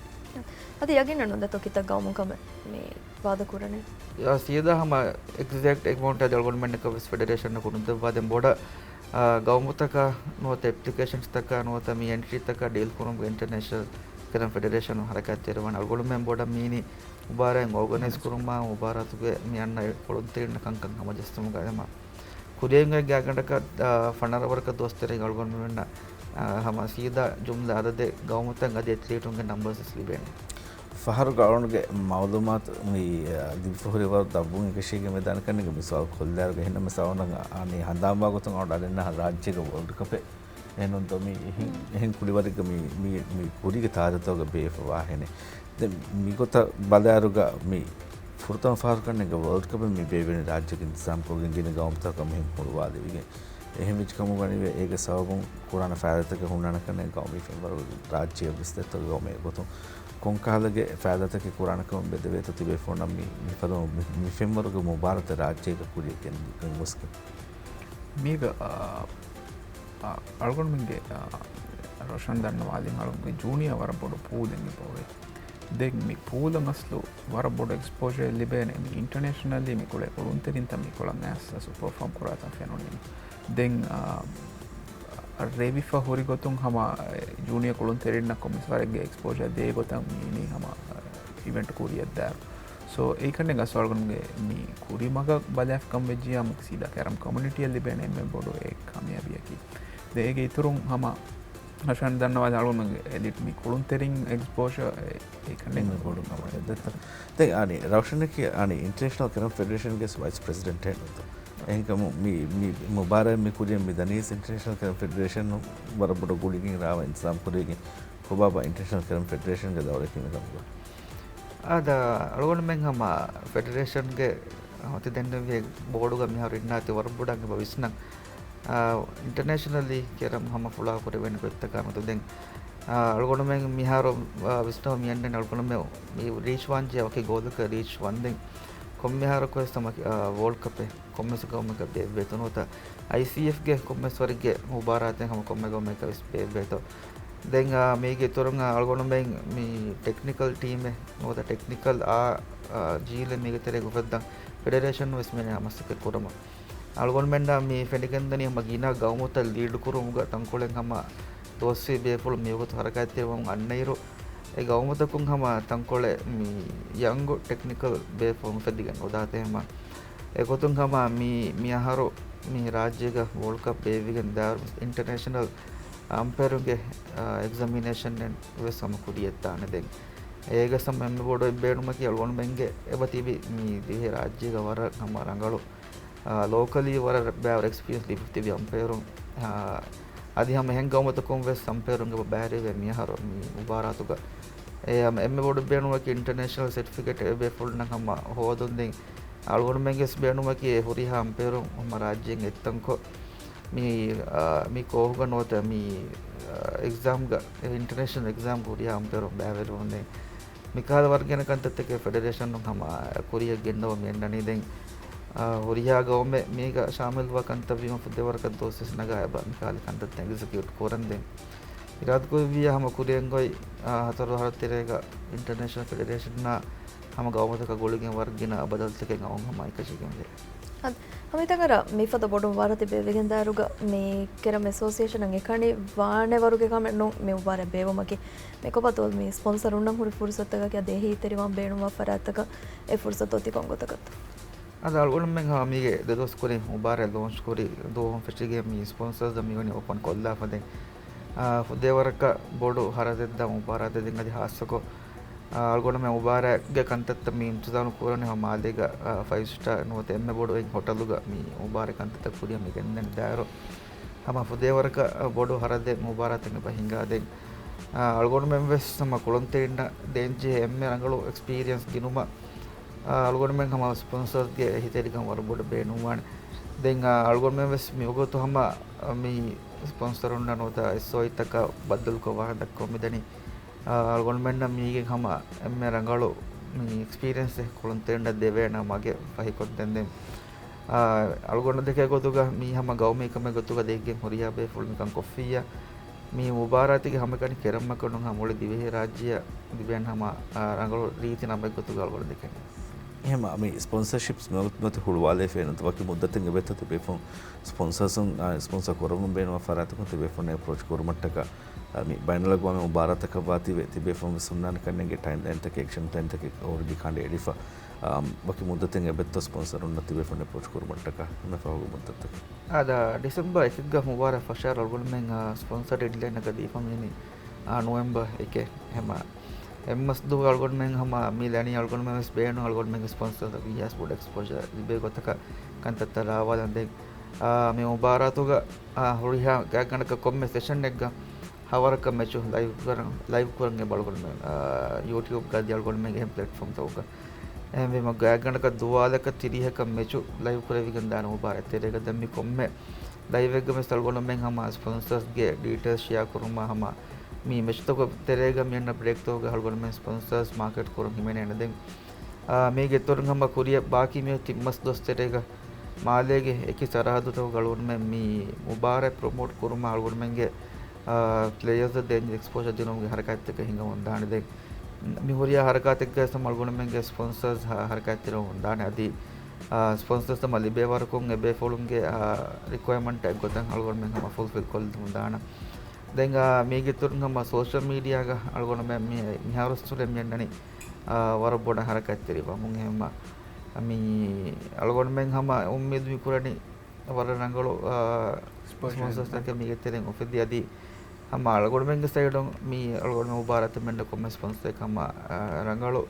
އަދި ޔަގީންނަށް ނުދޭތޯ ކިތައް ގައުމުން ކަމެއް މި ވާދަ ކުރަނީ؟ އާ، ސީދާ ހަމަ އެގްޒެކްޓް އެމައުންޓް އަދި އަޅުގަނޑުމެންނަކަށް ވެސް ފެޑެރޭޝަނަށް ނުދެއްވާ ދެން ބޮޑަށް، އާ، ގައުމުތަކަށް ނުވަތަ އެޕްލިކޭޝަންސްތަކަށް ނުވަތަ މި އެންޓްރީތަކަށް ޑީލް ކުރުމުގެ އިންޓަރނޭޝަނަލް ކެރަމް ފެޑެރޭޝަނުން ހަރަކާތްތެރިވާނެ. އަޅުގަނޑުމެން ބޮޑަށް މީނީ މުބާރާތް އޯގަނައިޒް ކުރުމާ، މުބާރާތުގެ މި އަންނަ ކުޅުންތެރިންނަށް ކަންކަން ހަމަޖައްސުމުގަ އެމަ ކުރިއަށް ގާތްގަނޑަކަށް، އާ، ފަނަރަ ވަރަކަށް ދުވަސް ތެރޭގަ އަޅުގަނޑުމެންނަށް، އާ، ހަމަ ސީދާ ޖުމްލަ އަދަދެއް ގައުމުތައް އަދި އެތްލީޓުންގެ ނަމްބަރސް ވެސް ލިބޭނެ. ފަހަރުގަ އަޅުގަނޑުގެ މައުލޫމާތު މި، އާ، ލިބިފަހުރި ވަރަށް ދަށްވުން އެކަށީގެން މެދާނެ ކަންނޭނގެ މި ސުވާލު ކޮށްލާއިރުގަ އެހެންނަމަވެސް އަޅުގަނޑަށް އަންނަ ހަނދާންވާ ގޮތުން އަޅުގަނޑު އަންނަ ރާއްޖޭގެ ވޯލްޑް ކަޕެއް އެހެން ދޯ މި އެހެން، އެހެން ކުޅިވަރެއްގަ މި، މި، މި ކުރީގެ ތާރީޚުތަކުގަ ބޭއްވާހެނެއް. ދެން މިގޮތަށް ބަލާއިރުގަ މި ފުރަތަމަ ފަހަރު ކަންނޭނގެ ވޯލްޑް ކަޕެއް މި ބޭއްވެނީ ރާއްޖޭގެ އިންތިޒާމްކޮށްގެން ގިނަ ގައުމުތަކަށް މިހެން ހުޅުވާލެވިގެން. އެހެން ވެއްޖެ ކަމުގަ ވަނީވެ އޭގެ ސަބަބުން ކުރާނެ ފައިދާތަކެއް ހުންނާނެ ކަންނޭނގެ ގައުމީ ފެންވަރު ރާއްޖެއަށް ވެސް ދޭތޯ ގައުމެއް ގޮތުން ކޮންކަހަލަ ފައިދާތަކެއް ކުރާނެ ކަމަށް ބެދެވޭތޯ ތިބޭފުޅުންނަށް މި، މިފަދަ މި، މި ފެންވަރުގެ މުބާރާތެއް ރާއްޖޭގަ ކުރިއަށް ގެން، ގެންގޮސްގެން. މީގަ، އާ، އާ، އަޅުގަނޑުމެންގެ، އާ، ރޮޝަން ދަންނަވާލިން އަޅުގަނޑުގެ ޖޫނިއާ ވަރަށް ބޮޑު ޕޫލެއް މި ބޯވޭ. ދެން މި ޕޫލަށް އަސްލު ވަރަށް ބޮޑު އެކްސްޕޯޝަރެއް ލިބޭނެ. މި އިންޓަރނޭޝަނަލީ މި ކުޅޭ ކުޅުންތެރިންތައް މި ކޮޅަށް އައިސް އަސްލު ޕަރފޯމް ކުރާތަން ފެނުނީ. ދެން، އާ، ރޭވިފަ ހުރި ގޮތުން ހަމަ ޖޫނިއާ ކުޅުންތެރިންނަށް ކޮންމެސް ވަރެއްގެ އެކްސްޕޯޝަރ ދޭ ގޮތަށް މި އިނީ ހަމަ އިވެންޓް ކުރިއަށްދާއިރު. ސޯ، އެއީ ކަންނޭނގެ އަސްލު އަޅުގަނޑުގެ މި ކުރިމަގަށް ބަލާފަ ކަމަށް ވެއްޖިއްޔާ ސީދާ ކެރަމް ކޮމިއުނިޓީއަށް ލިބޭނެ އެންމެ ބޮޑު އެއް ކާމިޔާބީއަކީ. ދެން އޭގެ އިތުރުން ހަމަ ރޮޝަން ދަންނަވާލި އަޅުގަނޑުގެ އެލީޓް މި ކުޅުންތެރިން އެކްސްޕޯޝަރ އެ، އެއީ ކަންނޭނގެ އެންމެ ބޮޑު ކަމެއް. ދެއްތަ؟ ދެން އަނި ރައުޝަނަކީ އަނި އިންޓަރނޭޝަނަލް ކެރަމް ފެޑެރޭޝަންގެ ވައިސް ޕްރެޒިޑެންޓެއް ނުތަ؟ އެހެންކަމުން މި، މި މުބާރާތް މި ކުރިއަށް މި ދަނީސް އިންޓަރނޭޝަނަލް ކެރަމް ފެޑެރޭޝަން ވަރަށް ބޮޑަށް ގުޅިގެން ރާވާ އިންތިޒާމް ކުރެވިގެން ކޮބާބާ އިންޓަރނޭޝަނަލް ކެރަމް ފެޑެރޭޝަންގެ ދައުރަކީ މިކަމުގަ؟ އާދަ، އަޅުގަނޑުމެން ހަމަ ފެޑެރޭޝަންގެ އޮތީ ދެންނެވި ބޯޑުގަ މިހާރު އިންނާތީ ވަރަށް ބޮޑަށް އެބަ ވިސްނަން. އާ، އިންޓަރނޭޝަނަލީ ކެރަމް ހަމަ ފުޅާ ކުރެވޭނެ ގޮތްތަކާ މެދު ދެން، އާ، އަޅުގަނޑުމެން މިހާރު، އާ، ވިސްނަވަ މިއަންނަނީ އަޅުގަނޑުމެން މި ރީޗް ވާންޖެހޭ ވަކި ގޯލަކަށް ރީޗް ވަންދެން ކޮންމެހާރަކުވެސް ހަމަ، އާ، ވޯލްޑް ކަޕެއް ކޮންމެސް ގައުމަކަށް ބޭއްވޭތޯ ނުވަތަ އައިސީއެފްގެ ކޮންމެސް ވަރެއްގެ މުބާރާތެއް ހަމަ ކޮންމެ ގައުމަކަށް ވެސް ބޭއްވޭތޯ. ދެން، އާ، މީގެ އިތުރުން، އާ، އަޅުގަނޑުމެން މި ޓެކްނިކަލް ޓީމެއް ނުވަތަ ޓެކްނިކަލް އާ، އާ، ޖީލެއް މީގެ ތެރޭގަ އުފައްދަން ފެޑެރޭޝަން ވެސް މިއަންނަނީ މަސައްކަތް ކުރަމުން. އަޅުގަނޑުމެންނަށް މި ފެނިގެންދަނީ ހަމަ ގިނަ ގައުމުތައް ލީޑް ކުރުމުގަ ތަންކޮޅެއް ހަމަ ދުވަސްވީ ބޭފުޅުން މިވަގުތު ހަރަކާތްތެރިވަމުން އަންނައިރު، އެ ގައުމުތަކުން ހަމަ ތަންކޮޅެއް މި ޔަންގު ޓެކްނިކަލް ބޭފުޅުން އުފެއްދިގެން އުދާތެ ހަމަ. އެގޮތުން ހަމަ މި، މި އަހަރު މި ރާއްޖޭގަ ވޯލްޑް ކަޕް ބޭއްވިގެން ދާއިރު އިންޓަރނޭޝަނަލް އަމްޕައިރުންގެ، އާ، އެގްޒަމިނޭޝަން ވެސް ހަމަ ކުރިއަށްދާނެ ދެން. އޭގަސް ހަމަ އެންމެ ބޮޑު އެއްބޭނުމަކީ އަޅުގަނޑުމެންގެ އެބަ ތިބި މި ދިވެހި ރާއްޖޭގަ ވަރަށް ހަމަ ރަނގަޅު، އާ، ލޯކަލީ ވަރަށް ބައިވަރު އެކްސްޕީރިއެންސް ލިބި ތިބި އަމްޕައިރުން، އާ، އަދި ހަމަ އެހެން ގައުމުތަކުން ވެސް އަމްޕައިރުން އެބަ ބައިވެރިވޭ މިއަހަރު މި މުބާރާތުގަ. އެ ހަމަ އެންމެ ބޮޑު ބޭނުމަކީ އިންޓަރނޭޝަނަލް ސެޓްފިކެޓް އެ ބޭފުޅުންނަށް ހަމަ ހޯދުން ދެން. އަޅުގަނޑުމެންގެ ވެސް ބޭނުމަކީ އެ ހުރިހާ އަމްޕައިރުން ހަމަ ރާއްޖޭން އެއްތަންކޮށް މި، އާ، މި ކޯހުގަ ނުވަތަ މި، އާ، އެގްޒާމްގަ، އެ އިންޓަރނޭޝަނަލް އެގްޒާމްގަ ހުރިހާ އަމްޕައިރުން ބައިވެރިވުން ދެން. މިކަހަލަ ވަރުގެން ކަންތައްތަކެއް ފެޑެރޭޝަނުން ހަމަ ކުރިއަށް ގެންނަވަން މި އަންނަނީ ދެން، އާ، ހުރިހާ ގައުމެއް މީގަ ޝާމިލްވާ ކަންތައް ވީމަ ފުދޭވަރަކަށް ދުވަސް ވެސް ނަގާ އެބަ މިކަހަލަ ކަންތައްތައް އެގްޒެކިއުޓް ކުރަން ދެން. އިރާދަކުރެއްވިއްޔާ ހަމަ ކުރިއަށް އޮތް، އާ، ހަތަރު އަހަރު ތެރޭގަ އިންޓަރނޭޝަނަލް ފެޑެރޭޝަންއާ ހަމަ ގައުމުތަކާ ގުޅިގެން ވަރަށް ގިނަ ބަދަލުތަކެއް އައުން ހަމަ އެކަށީގެންވޭ. އަދި ހަމީދަށް މިފަދަ ބޮޑު މުބާރާތެއް ބޭއްވިގެންދާއިރުގަ މި ކެރަމް އެސޯސިއޭޝަނަށް އެކަނި ވާނެ ވަރުގެ ކަމެއް ނޫން މި މުބާރާތް ބޭއްވުމަކީ. މިކޮބާތޯ މި ސްޕޮންސަރުންނަށް ހުރި ފުރުސަތުތަކަކީ އަދި އެހީތެރިވާން ބޭނުންވާ ފަރާތްތަކަށް އެ ފުރުސަތު އޮތީ ކޮން ގޮތަކަށްތޯ؟ އަދި އަޅުގަނޑުމެން ހަމަ މީގެ ދެ ދުވަސް ކުރިން މުބާރާތް ލޯންޗް ކުރި ދުވަހުން ފެށިގެން މި ސްޕޮންސަރސް މިވަނީ އޯޕަން ކޮށްލާފަ ދެން. އާ، ފުދޭވަރަކަށް ބޮޑު ހަރަދެއްދާ މުބާރާތެއް ދެން އަދި ހާއްސަކޮށް، އާ، އަޅުގަނޑުމެން މުބާރާތްގެ ކަންތައްތައް މި އިންތިޒާމު ކުރަނީ ހަމަ މާލޭގަ، އާ، ފައިވް ސްޓާ ނުވަތަ އެންމެ ބޮޑު އެއް ހޮޓަލުގަ މި މުބާރާތް ކަންތައްތައް ކުރިއަށް މި ގެންދަން ދާއިރު، ހަމަ ފުދޭވަރަކަށް ބޮޑު ހަރަދެއް މުބާރާތަށް އެބަ ހިނގާ ދެން. އާ، އަޅުގަނޑުމެން ވެސް ހަމަ ކުޅުންތެރިންނަށް ދޭންޖެހޭ އެންމެ ރަނގަޅު އެކްސްޕީރިއެންސް ދިނުމަށް، އާ، އަޅުގަނޑުމެން ހަމަ ސްޕޮންސަރސްގެ އެހީތެރިކަން ވަރަށް ބޮޑަށް ބޭނުންވާނެ. ދެން، އާ، އަޅުގަނޑުމެން ވެސް މިވަގުތު ހަމަ މި ސްޕޮންސަރުންނަށް ނުވަތަ އެސްއޯއީތަކަށް ބައްދަލުކޮށް ވާހަކަ ދައްކަމުން މިދަނީ. އާ، އަޅުގަނޑުމެންނަށް މީގެން ހަމަ އެންމެ ރަނގަޅު މި އެކްސްޕީރިއެންސެއް ކުޅުންތެރިންނަށް ދެވޭނެ މަގެއް ފަހިކޮށްދޭން ދެން. އާ، އަޅުގަނޑު ދެކޭ ގޮތުގަ މީ ހަމަ ގައުމީ ކަމެއް ގޮތުގަ ދެއްގެން ހުރިހާ ބޭފުޅުން މިކަން ކޮށްފިއްޔާ، މި މުބާރާތުގެ ހަމައެކަނި ކެރަމަކަށް ނޫން ހަމަ މުޅި ދިވެހި ރާއްޖެއަށް ލިބޭން ހަމަ، އާ، ރަނގަޅު ރީތި ނަމެއް ގޮތުގަ އަޅުގަނޑު ދެކެނީ. އެހެން މި ސްޕޮންސަޝިޕްސް މިވަގުތު ހުޅުވާލައިފައި ނުވަތަ ވަކި މުއްދަތެއް އެބައޮތްތޯ ތިބޭފުޅުން ސްޕޮންސަރސުން، އާ، ސްޕޮންސަ ކުރަމުން ބޭނުންވާ ފަރާތަކުން ތިބޭފުޅުން އެޕްރޯޗް ކުރުމަށްޓަކާ، އާ، މި ބައިނަލްއަގްވާމީ މުބާރާތަކަށް ވާތީވެ ތިބޭފުޅުން ވެސް ހުންނާނެ ކަންނޭނގެ ޓައިމްލައިންތަކެއް، އެކްޝަން ޕްލޭންތަކެއް އޯލްރެޑީ ކަނޑައެޅިފަ. އާ، ވަކި މުއްދަތެއް އެބައޮތްތޯ ސްޕޮންސަރުންނަށް ތިބޭފުޅުން އެޕްރޯޗް ކުރުމަށްޓަކާ އެންމެ ފަހުގެ މުއްދަތުތަކެއް؟ އާދަ، ޑިސެމްބަރ އެކެއްގަ މުބާރާތް ފަށާއިރު އަޅުގަނޑުމެން، އާ، ސްޕޮންސަ ޑެޑްލައިންއަކަށް ދީފަ މިވަނީ، އާ، ނޮވެމްބަރ އެކެއް. ހަމަ އެއްމަސް ދުވަހު އަޅުގަނޑުމެން ހަމަ މި ލަނީ އަޅުގަނޑުމެން ވެސް ބޭނުން އަޅުގަނޑުމެންގެ ސްޕޮންސަރ ވީހާސް ބޮޑު އެކްސްޕޯޖާ ލިބޭ ގޮތަކަށް ކަންތައްތައް ރާވާލަން ދެން. އާ، މި މުބާރާތުގަ، އާ، ހުރިހާ ގާތްގަނޑަކަށް ކޮންމެ ސެޝަންއެއްގަ ހަވަރަކަށް މެޗު ލައިވް ކުރަން، ލައިވް ކުރަން އެބަ އަޅުގަނޑުމެން، އާ، ޔޫޓިއުބްގަ އަދި އަޅުގަނޑުމެންގެ އެހެން ޕްލެޓްފޯމްތަކުގަ. އެހެންވީމަ ގާތްގަނޑަކަށް ދުވާލަކަށް ތިރީހަކަށް މެޗު ލައިވް ކުރެވިގެން ދާނެ މުބާރާތް ތެރޭގަ. ދެން މި ކޮންމެ ލައިވެއްގަ ވެސް އަޅުގަނޑުމެން ހަމަ ސްޕޮންސަރސްގެ ޑީޓެއިލްސް ޝެއާ ކުރުމާ ހަމަ މި މެޗުތަކުގެ ތެރޭގަ މި އަންނަ ބްރޭކްތަކުގަ އަޅުގަނޑުމެން ސްޕޮންސަރސް މާކެޓް ކުރަން ހިމެނޭނެ. ދެން، އާ، މީގެ އިތުރުން ހަމަ ކުރިއަށް ބާކީ މި ތިން މަސް ދުވަސް ތެރޭގަ މާލޭގެ އެކި ސަރަހައްދުތަކުގަ އަޅުގަނޑުމެން މި މުބާރާތް ޕްރޮމޯޓް ކުރުމަށް އަޅުގަނޑުމެންގެ، އާ، ޕްލޭޔާސް ދޭން އެކްސްޕޯޝާ ދިނުމުގެ ހަރަކާތްތަކެއް ހިނގަމުން ދާނެ. ދެން މި ހުރިހާ ހަރަކާތެއްގަ ވެސް ހަމަ އަޅުގަނޑުމެންގެ ސްޕޮންސަރސް ހަ-، ހަރަކާތްތެރިވަމުން ދާނެ. އަދި، އާ، ސްޕޮންސަރސް ހަމަ ލިބޭ ވަރަކުން އެބޭފުޅުންގެ، އާ، ރިކުއަރމަންޓް އެއްގޮތަށް އަޅުގަނޑުމެން ހަމަ ފުލްފިލް ކޮށްލަމުން ދާނަން. ދެން، އާ، މީގެ އިތުރުން ހަމަ ސޯޝަލް މީޑިއާގަ އަޅުގަނޑުމެން މި-، މިހާރު ސުރެ މިއަންނަނީ، އާ، ވަރަށް ބޮޑަށް ހަރަކާތްތެރިވަމުން. އެހެންމަ މި އަޅުގަނޑުމެން ހަމަ އުއްމީދު މި ކުރަނީ ވަރަށް ރަނގަޅު، އާ، ސްޕޮންސަރސް ސްޕޮންސަރސްތަކެއް މީގެ ތެރެއިން އުފެދި އަދި ހަމަ އަޅުގަނޑުމެންގެ ސައިޑުން މި އަޅުގަނޑުމެން މުބާރާތަށް މެންނަ ކޮންމެ ސްޕޮންސަރެއް ހަމަ، އާ، ރަނގަޅު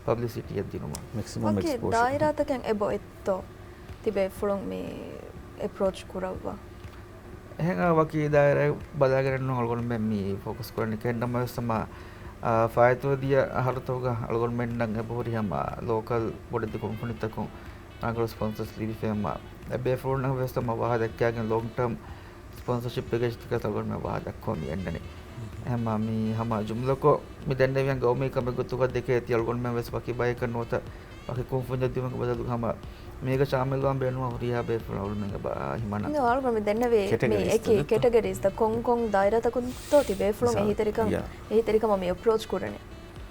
ޕަބްލިސިޓީއެއް ދިނުމަށް. މެކްސިމަމް ވަކި އެކްސްޕޯޝަރ. ދާއިރާތަކެއް އެބަ އޮތްތޯ ތިބޭފުޅުން މި އެޕްރޯޗް ކުރައްވާ؟ އެހެން ވަކި ދާއިރާއެއް ބަލާގެން ނޫން އަޅުގަނޑުމެން މި ފޯކަސް ކުރަނީ. ކެން ނަމަވެސް ހަމަ އާ، ފާއިތުވެދިޔަ އަހަރުތަކުގަ އަޅުގަނޑުމެންނަށް އެބަހުރި ހަމަ ލޯކަލް ބޮޑެތި ކުންފުނިތަކުން ރަނގަޅު ސްޕޮންސަސް ލިބިފަ ހަމަ އެބޭފުޅުންނަށް ވެސް ހަމަ ވާހަކަ ދައްކާގެން ލޮންގް ޓާމް ސްޕޮންސަޝިޕް ޕެކޭޖްތަކަށް އަޅުގަނޑުމެން ވާހަކަ ދައްކަވަން މި އަންނަނީ. ހަމަ މި ހަމަ ޖުމްލަކޮށް މި ދެންނެވިޔަން ގައުމީ ކަމެއް ގޮތުގަ ދެކޭ ތި އަޅުގަނޑުމެން ވެސް ވަކި ބަޔަކަށް ނުވަތަ ވަކި ކުންފުންޏެއް ދިއުމުގެ ބަދަލުގަ ހަމަ މީގަ ޝާމިލްވާން ބޭނުންވާ ހުރިހާ ބޭފުޅުން އަޅުގަނޑުމެން އެބަ ހިމަނަ. އަޅުގަނޑު މި ދެންނެވީ މި ކެޓަގަރީސް އެކި ތަކުން. ކެޓަގަރީސް ތައް ކޮން ކޮން ދާއިރާތަކުންތޯ ތި ބޭފުޅުން މިސާ، އެހީތެރިކަން، ޔާ. އެހީތެރިކަމަށް މި އެޕްރޯޗް ކުރަނީ؟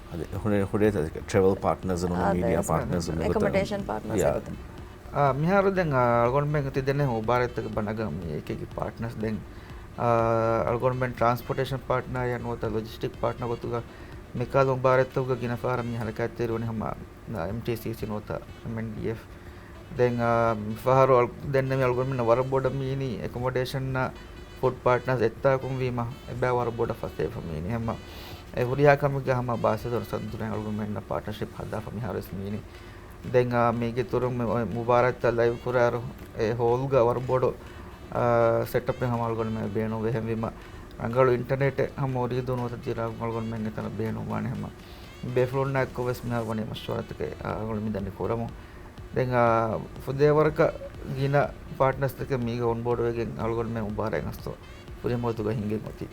އަދި ހުރޭ، ހުރޭ ތަ-، ޓްރެވެލް ޕާޓްނަރސް ނޫން، އާ، މީޑިއާ ދެ-، ޕާޓްނަރސް ނޫން އެކޮމޮޑޭޝަން ޕާޓްނަރސް ޔާ. އެގޮތަށް. އާ، މިހާރު ދެން، އާ، އަޅުގަނޑުމެން ތި ދެނެ މުބާރާތްތަކެއް ބަނަގަން މި އެކި އެކި ޕާޓްނަރސް ދެން، އާ، އަޅުގަނޑުމެން ޓްރާންސްޕޯޓޭޝަން ޕާޓްނާއެއް ނުވަތަ ލޮޖިސްޓިކް ޕާޓްނާ ގޮތުގަ މިކަހަލަ މުބާރާތްތަކުގަ ގިނަ ފަހަރަށް މި ހަރަކާތްތެރިވަނީ ހަމަ އެމްޓީސީސީ ނުވަތަ އެމްއެންޑީއެފް. ދެން، އާ، މިފަހަރު އަޅު-، ދެންނެވި އަޅުގަނޑުމެންނަށް ވަރަށް ބޮޑަށް މީނީ އެކޮމޮޑޭޝަންއަށް ފުޑް ޕާޓްނާސް އެއްތާކުން ވީމަ، އެބައި ވަރަށް ބޮޑަށް ފަސޭފަ މީނީ. ހަމަ އެ ހުރިހާ ކަމެއްގަ ހަމަ ބާސްތެރެ ސަންތުރެން އަޅުގަނޑުމެންނަށް ޕާޓްނަރޝިޕް ހަދާފަ މިހާރުވެސް މީނީ. ދެން، އާ، މީގެ އިތުރުން މި މުބާރާތްތައް ލައިވް ކުރާއިރު، އެ ހޯލްގަ ވަރަށް ބޮޑު، އާ، ސެޓަޕެއް ހަމަ އަޅުގަނޑުމެން ބޭނުންވޭ ހެންވީމަ، ރަނގަޅު އިންޓަނެޓެއް ހަމަ އުރީދޫ ނުވަތަ ދިރާގުން އަޅުގަނޑުމެން އެތަނަށް ބޭނުންވާނެ ހަމަ. ބޭފުޅުންނާ އެއްކޮށް ވެސް މިހާރު ވަނީ މަޝްވަރާތަކެއް، އާ، އަޅުގަނޑު މިދަނީ ކުރަމުން. ދެން، އާ، ފުދޭވަރަކަށް ގިނަ ޕާޓްނަރސްތަކެއް މީގަ އޮންބޯޑްވެގެން އަޅުގަނޑުމެން މުބާރާތް އަސްތު ފުރިހަމަ ގޮތުގަ ހިނގެން އޮތީ.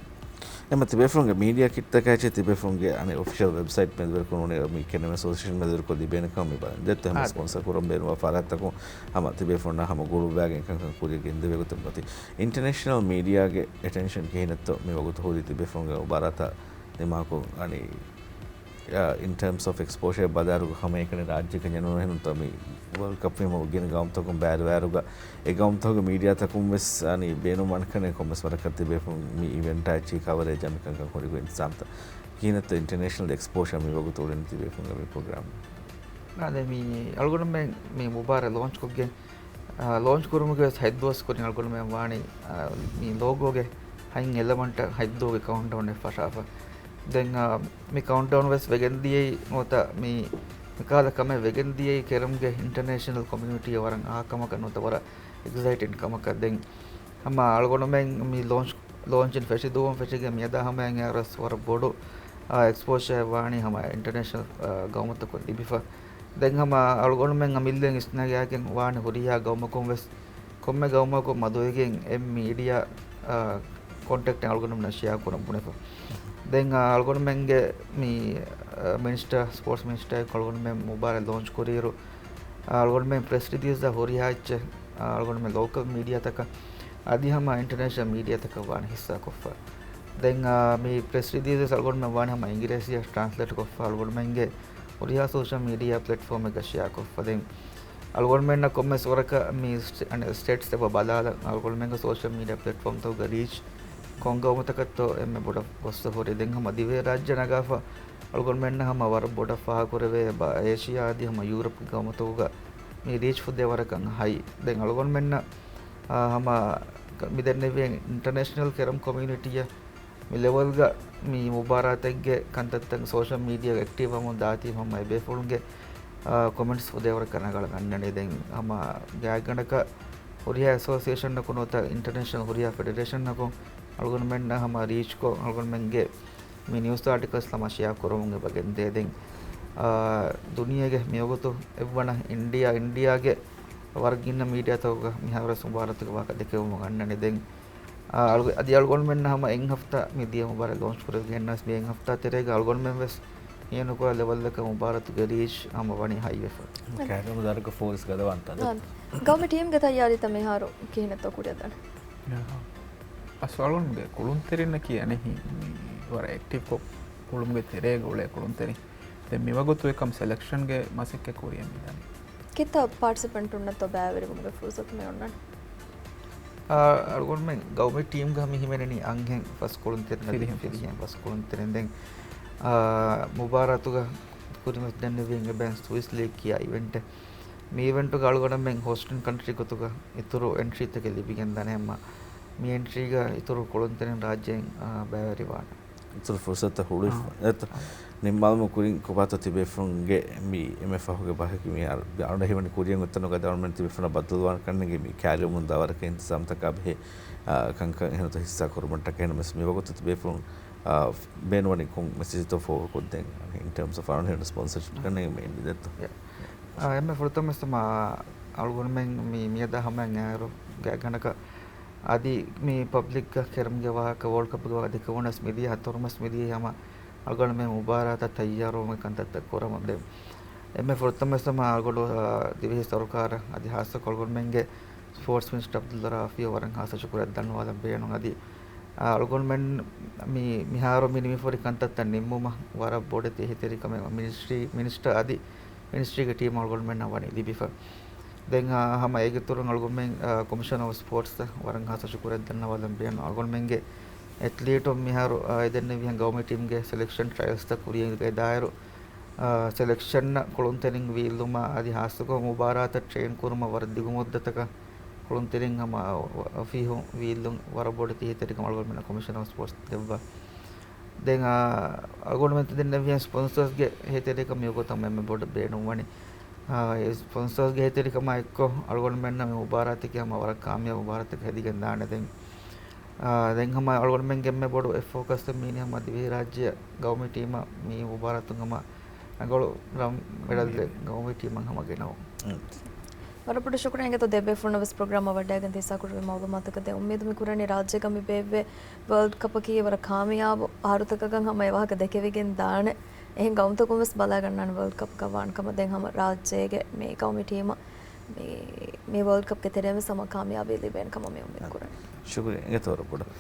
އެމަ ތިބޭފުޅުންގެ މީޑިއާ ކިޓްތަކާއެކީ ތިބޭފުޅުންގެ އަނެއް އޮފިޝަލް ވެބްސައިޓް މެދުވެރިކޮށް ނޫނީ މި ކެންއެމް އެސޯސިއޭޝަން މެދުވެރިކޮށް ލިބޭނެ ކަމަށް މި ބަލަން. ދެއްތޯ ހަމަ އާދެ. ސްޕޮންސަރ ކުރަން ބޭނުންވާ ފަރާތްތަކުން ހަމަ ތިބޭފުޅުންނާ ހަމަ ގުޅުއްވާގެން ކަންކަން ކުރިޔަށް ގެންދެވޭ ގޮތެއް އޮތީ. އިންޓަނޭޝަނަލް މީޑިއާގެ އެޓެންޝަން ކިހިނެއްތޯ މި ވަގުތު ހުރީ ތިބޭފުޅުންގެ މުބާރާތަށް ދިމާކޮށް އަނި އާ، އިން ޓާމްސް އޮފް އެކްސްޕޯޝަރ ބަލާއިރު ހަމައެކަނި ރާއްޖޭގެ ނެނުނުހެނުންތޯ މި ވަރލްޑް ކަޕް ވީމަ ގިނަ ގައުމުތަކުން ބައިވެރިވާއިރުގަ އެ ގައުމުތަކުގެ މީޑިއާތަކުން ވެސް އަނި ބޭނުންވާނެ ކަން ކޮންމެސް ވަރަކަށް ތިބޭފުޅުން މި އިވެންޓާ އެއްޗެހި ކަވަރޭޖާ މިކަންކަން ހުރި ގޮތް އިންތިޒާމްތައް ކިހިނެއްތޯ އިންޓަރނޭޝަނަލް އެކްސްޕޯޝަރ މި ވަގުތު އުޅެނީ ތިބޭފުޅުންގެ މި ޕްރޮގްރާމް؟ އާދެ، މި އަޅުގަނޑުމެން މި މުބާރާތް ލޯންޗް ކޮށްގެން، އާ، ލޯންޗް ކުރުމުގެ ވެސް ހަތް ދުވަސް ކުރިން އަޅުގަނޑުމެން ވާނީ، އާ، މި ލޯގޯގެ ހަތް އެލަމަންޓަށް ހަތް ދުވަހުގެ ކައުންޓްޑައުނެއް ފަށާފަ. ދެން، އާ، މި ކައުންޓްޑައުން ވެސް ވެގެން ދިޔައީ ނުވަތަ މި، މިކަހަލަ ކަމެއް ވެގެން ދިޔައީ ކެރަމްގެ އިންޓަރނޭޝަނަލް ކޮމިއުނިޓީއަށް ވަރަށް އާ ކަމަކަށް ނުވަތަ ވަރަށް އެކްސައިޓިން ކަމަކަށް. ދެން ހަމަ އަޅުގަނޑުމެން މި ލޯންޗް، ލޯންޗިން ފެށި ދުވަހުން ފެށިގެން މިއަދާ ހަމަޔަށް އައިރުވެސް ވަރަށް ބޮޑު، އާ، އެކްސްޕޯޝަރެއް ވާނީ ހަމަ އިންޓަރނޭޝަނަލް، އާ، ގައުމުތަކުން ލިބިފަ. ދެން ހަމަ އަޅުގަނޑުމެން އަމިއްލައިން ވިސްނަގާގެން ވާނެ ހުރިހާ ގައުމަކުން ވެސް ކޮންމެ ގައުމަކުން މަދުވެގެން އެ މީޑިއާ، އާ، ކޮންޓެކްޓެއް އަޅުގަނޑުމެންނަށް ޝެއާ ކުރަން ބުނެފަ. ދެން، އާ، އަޅުގަނޑުމެންގެ މި، އާ، މިނިސްޓަރ، ސްޕޯޓްސް މިނިސްޓަރ އަޅުގަނޑުމެން މުބާރާތް ލޯންޗް ކުރިއިރު، އާ، އަޅުގަނޑުމެން ޕްރެސް ރިލީޒްއަށް ހުރިހާ އެއްޗެއް، އާ، އަޅުގަނޑުމެން ލޯކަލް މީޑިއާތަކަށް އަދި ހަމަ އިންޓަރނޭޝަނަލް މީޑިއާތަކަށް ވާނެ ހިއްސާކޮށްފަ. ދެން، އާ، މި ޕްރެސް ރިލީޒް ވެސް އަޅުގަނޑުމެން ވާނެ ހަމަ އިނގިރޭސިއަށް ޓްރާންސްލޭޓް ކޮށްފަ އަޅުގަނޑުމެންގެ ހުރިހާ ސޯޝަލް މީޑިއާ ޕްލެޓްފޯމެއްގަ ޝެއާކޮށްފަ. ދެން އަޅުގަނޑުމެންނަށް ކޮންމެސް ވަރަކަށް މި ސްޓޭ-، އަނެއް ސްޓޭޓްސް އެބަ ބަލާލަން އަޅުގަނޑުމެންގެ ސޯޝަލް މީޑިއާ ޕްލެޓްފޯމްތަކުގެ ރީޗް ކޮން ގައުމުތަކަށްތޯ އެންމެ ބޮޑަށް ގޮއްސަ ހުރި. ދެން ހަމަ ދިވެހި ރާއްޖެ ނަގާފަ އަޅުގަނޑުމެންނަށް ހަމަ ވަރަށް ބޮޑަށް ފާހަގަކުރެވޭ އެބަ އޭޝިއާ އަދި ހަމަ ޔޫރަޕްގެ ގައުމުތަކުގަ މި ރީޗް ފުދޭ ވަރަކަށް ހައި. ދެން އަޅުގަނޑުމެންނަށް، އާ، ހަމަ މި ދެންނެވި އިންޓަރނޭޝަނަލް ކެރަމް ކޮމިއުނިޓީއަށް މި ލެވެލްގަ މި މުބާރާތެއްގެ ކަންތައްތައް ސޯޝަލް މީޑިއާގަ އެކްޓިވް ވަމުން ދާތީ ހަމަ އެބޭފުޅުންގެ، އާ، ކޮމެންޓްސް ފުދޭވަރަކަށް ނަގާލަން އަންނަނީ. ދެން ހަމަ ގާތްގަނޑަކަށް ހުރިހާ އެސޯސިއޭޝަނަކު ނުވަތަ އިންޓަރނޭޝަނަލް ހުރިހާ ފެޑެރޭޝަނަކުން އަޅުގަނޑުމެންނަށް ހަމަ ރީޗްކޮށް އަޅުގަނޑުމެންގެ މި ނިއުސް އާޓިކަލްސް ހަމަ ޝެއާ ކުރަމުން އެބަ ގެންދޭ. ދެން، އާ، ދުނިޔޭގެ މިވަގުތު އެއްވަނަ އިންޑިއާ، އިންޑިއާގެ ވަރަށް ގިނަ މީޑިއާތަކުގަ މިހާރުވެސް މުބާރާތުގެ ވާހަކަ ދެކެވުމުން އަންނަނީ. ދެން އާ، އަޅު-، އަދި އަޅުގަނޑުމެންނަށް ހަމަ އެއް ހަފްތާ މި ދިޔަ މުބާރާތް ލޯންޗް ކުރެވިގެންނަސް މި އެއް ހަފްތާ ތެރޭގަ އަޅުގަނޑުމެން ވެސް ހިޔަނުކުރާ ލެވަލްއަކަށް މުބާރާތުގެ ރީޗް ހަމަ ވަނީ ހައިވެފަ. ކައިރިއުޅުމު ދަރަކަށް ފޯރިސް ގަދަވާންތަ؟ ގައުމީ ޓީމްގެ ތައްޔާރީތައް މިހާރު ކިހިނެއްތޯ ކުރިއަށް ދާނެ؟ އަސް އަޅުގަނޑުގެ ކުޅުންތެރިންނަކީ އަނެއް ހި-، މި ވަރަށް އެކްޓިވްކޮށް ކުޅުމުގެ ތެރޭގަ އުޅޭ ކުޅުންތެރިން. ދެން މިވަގުތު އެކަމް ސެލެކްޝަންގެ މަސައްކަތް ކުރިއަށް މިދަނީ. ކިތައް ޕާޓިސިޕެންޓުންނަށްތޯ ބައިވެރިވުމުގެ ފުރުސަތު މި އޮންނަނީ؟ އާ، އަޅުގަނޑުމެން ގައުމީ ޓީމްގަ ހަމަ ހިމެނެނީ އަންހެން ފަސް ކުޅުންތެރިން އަދި ފިރިހެން ފަސް. ފިރިހެން ފަސް ކުޅުންތެރިން. ދެން، އާ، މުބާރާތުގަ ކުރިންވެސް ދެންނެވިން އެބައިން ސްވިސް ލީގް ކިޔާ އިވެންޓެއް. މި އިވެންޓުގަ އަޅުގަނޑުމެން ހޯސްޓިން ކަންޓްރީ ގޮތުގަ އިތުރު އެންޓްރީތަކެއް ލިބިގެންދާނެ ހަމަ މި އެންޓްރީގަ އިތުރު ކުޅުންތެރިން ރާއްޖެއިން، އާ، ބައިވެރިވާނެ. އިތުރު ފުރުސަތުތައް ހުޅުވިފަ. އާ. އެތަ-، ނިންމާލުމަށް ކުރިން ކޮބާތޯ ތިބޭފުޅުންގެ މި އެންމެ ފަހުގެ ބަހަކީ މި އަޅު-، އަޅުގަނޑަށް ހީވަނީ ކުރިއަށް އޮތްތަނުގަ އަޅުގަނޑުމެން ތިބޭފުޅުންނަށް ބައްދަލުވާން ކަންނޭނގެ މި ކައިރިއުޅުމުން ދާ ވަރަކަށް އިންތިޒާމްތަކާ ބެހޭ، އާ، ކަންކަން އެހެންތޯ ހިއްސާ ކުރުމަށްޓަކައި. ނަމަވެސް މިވަގުތު ތިބޭފުޅުން އާ، ބޭނުންވަނީ ކޮން މެސެޖެއްތޯ ފޯވަރޑް ކޮށްދޭން؟ އިން ޓާމްސް އޮފް އަރުން ހެން ސްޕޮންސަޝިޕް ގަންނަން މި އެންޑިދެއްތޯ؟ އާ، އެންމެ ފުރަތަމަ ވެސް މާ އަޅުގަނޑުމެން މި މިއަދާ ހަމައަށް އައިރު ގާތްގަނޑަކަށް އަދި މި ޕަބްލިކްގަ ކެރަމްގެ ވާހަކަ ވޯލްޑް ކަޕްގެ ވާހަކަ ދެކެވުނަސް މިދިޔަ ހަތަރު މަސް މިދިޔަ ހަމަ އަޅުގަނޑުމެން މުބާރާތަށް ތައްޔާރުވުމުގެ ކަންތައްތައް ކުރަމުން ދެން އެންމެ ފުރަތަމަ ވެސް މާ އަޅުގަނޑު، އާ، ދިވެހި ސަރުކާރަށް އަދި ހާއްސަކޮށް އަޅުގަނޑުމެންގެ ސްޕޯޓްސް މިނިސްޓަރ އަބްދުﷲ ރައުފަށް ވަރަށް ހާއްސަ ޝުކުރެއް ދަންނަވާލަން ބޭނުން. އަދި، އާ، އަޅުގަނޑުމެން މި، މިހާރު މި ނިމިފަހުރި ކަންތައްތައް ނިންމުމަށް ވަރަށް ބޮޑެތި އެހީތެރިކަމެއް މިނިސްޓްރީ، މިނިސްޓަރ އަދި މިނިސްޓްރީގެ ޓީމް އަޅުގަނޑުމެންނަށް ވަނީ ލިބިފަ. ދެން، އާ، ހަމަ އޭގެ އިތުރުން އަޅުގަނޑުމެން، އާ، ކޮމިޝަނަރ އޮފް ސްޕޯޓްސްއަށް ވަރަށް ހާއްސަ ޝުކުރެއް ދަންނަވާލަން ބޭނުން. އަޅުގަނޑުމެންގެ އެތްލީޓުން މިހާރު، އާ، އެދެންނެވިހެން ގައުމީ ޓީމްގެ ސެލެކްޝަން ޓްރަޔަލްސްތައް ކުރިޔަށް އެދާއިރު، އާ، ސެލެކްޝަންއަށް ކުޅުންތެރިން ވީއްލުމާ އަދި ހާއްސަކޮށް މުބާރާތަށް ޓްރެއިން ކުރުމަށް ވަރަށް ދިގު މުއްދަތަކަށް ކުޅުންތެރިން ހަމަ އޮފީހުން ވީއްލުން ވަރަށް ބޮޑެތި އެހީތެރިކަމެއް އަޅުގަނޑުމެންނަށް ކޮމިޝަނަރ އޮފް ސްޕޯޓްސް ދެއްވާ. ދެން، އާ، އަޅުގަނޑުމެން ދެންނެވިހެން ސްޕޮންސަރސްގެ އެހީތެރިކަމެއް އެގޮތަށް އެންމެ ބޮޑަށް ބޭނުންވަނީ. އާ، އެ ސްޕޮންސަރސްގެ އެހީތެރިކަމާ އެއްކޮށް އަޅުގަނޑުމެންނަށް މި މުބާރާތަކީ ހަމަ ވަރަށް ކާމިޔާބު މުބާރާތަކަށް ހެދިގެން ދާނެ ދެން. އާ، ދެން ހަމަ އަޅުގަނޑުމެންގެ އެންމެ ބޮޑު އެއް ފޯކަސް މީނީ ހަމަ ދިވެހިރާއްޖެ ގައުމީ ޓީމަށް މި މުބާރާތުން ހަމަ ރަނގަޅު ރަން މެޑަލްއެއް ގައުމީ ޓީމަށް ހަމަ ގެނައު. ވަރަށް ބޮޑަށް ޝުކުރިއްޔާ އިނގޭތޯ ދެބޭފުޅުންނަށް ވެސް ޕްރޮގްރާމަށް ވަޑައިގެން ތި ހިއްސާކުރެއްވި މައުލޫމާތަކަށް. ދެން އުއްމީދު މި ކުރަނީ ރާއްޖޭގަ މި ބޭއްވޭ ވަރލްޑް ކަޕަކީ ވަރަށް ކާމިޔާބު އަހަރުތަކަކަށް ހަމަ އެ ވާހަކަ ދެކެވިގެން ދާނެ. އެހެން ގައުމުތަކުން ވެސް ބަލާގަންނާނެ ވަރލްޑް ކަޕަކަށް ވާން ކަމަށް. ދެން ހަމަ ރާއްޖޭގެ މި ގައުމީ ޓީމަށް މި، މި ވަރލްޑް ކަޕްގެ ތެރޭ ވެސް ހަމަ ކާމިޔާބީ ލިބޭނެ ކަމަށް މި އުއްމީދު ކުރަނީ. ޝުކުރިއްޔާ އިނގޭތޯ ވަރަށް ބޮޑަށް.